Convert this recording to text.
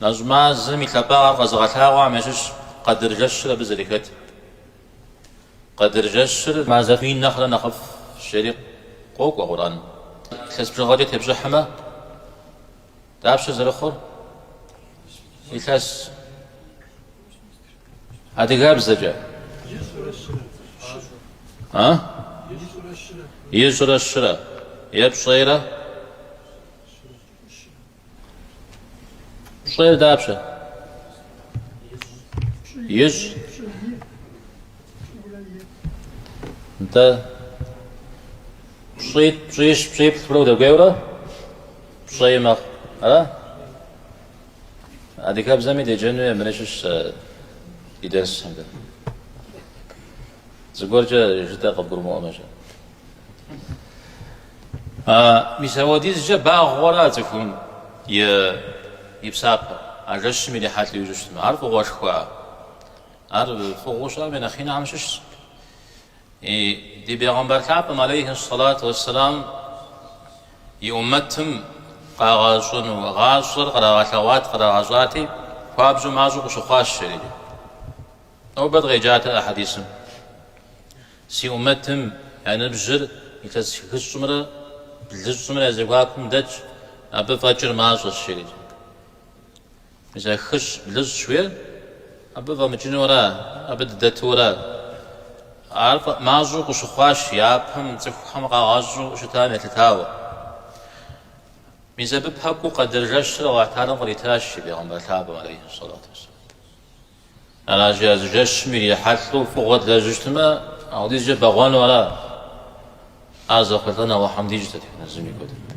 Нэщӏ мазэм и лъапӏагъэр къэзыгъэлъагъуэхэм ящыщщ Къэдыр жэщыр абы зэрыхэтыр. Къэдыр жэщыр мазэ мин нэхърэ нэхъыфӏщ жери къокӏуэ Къурӏэным. Илъэс бжыгъэкӏэ тепщӏыхьмэ, дапщэ зэрыхъур? Илъэс. Адыгэбзэкӏэ. А? Ищӏрэ щырэ. Е пщӏейрэ? Пщӏейр дапщэ? Ищӏ. Нтӏэ. Пщӏитӏ, пщӏищ, пщӏиплӏ удэкӏуейурэ пщӏей мэхъу. Ара? Адыгэбзэми деджэну емыри щыщ ди дерсхэм дэ. Зыгуэркӏэ жытӏэ къыбгурымыӏуэмэ-щэ. Мис ауэдизкӏэ багъуэрэ цӏыхум и и псапэр, а жэщым ирихьэлӏэу ищӏу щытмэ. Ар фӏыгъуэшхуэ. Ар фӏыгъуэу щыӏэм я нэхъ инхэм щыщщ. И ди бегъымбар лъапӏэм, алейхи сэлату уэсселам, и ӏуммэтым къагъэщӏыну гъащӏэр кърагъэлъэгъуат, кърагъэщӏати, хуабжьу мащӏэу къыщыхъуащ, жери. Нобэ дыкъеджатэкъэ хьэдисым. Си ӏуммэтым я ныбжьыр илъэс хыщӏымрэ блыщӏымрэ я зэхуакум дэтщ, абы фӏэкӏыр мащӏэщ, жери. Мис а хыщӏ, блыщӏ жыхуиӏэр абы фӏэмыкӏыну ара, абы дыдэту ара? Ар мащӏэу къыщыхъуащ япэм цӏыхухэм къагъэщӏу щытам елъытауэ. Мис абы пэкӏуэу Къэдыр жэщыр Алыхь Тэхьэлам къритащ и бегъымбар лъапӏэм, алейхи сэлату уэсселам. Аращи, а зы жэщым ирихьэлӏэу фӏыгъуэ длэжьу щытмэ, апхуэдизкӏэ бэгъуэну ара? Ар зэхъулӏэн Алыхьым дищӏ дэтхэнэ зыми хуэдэу.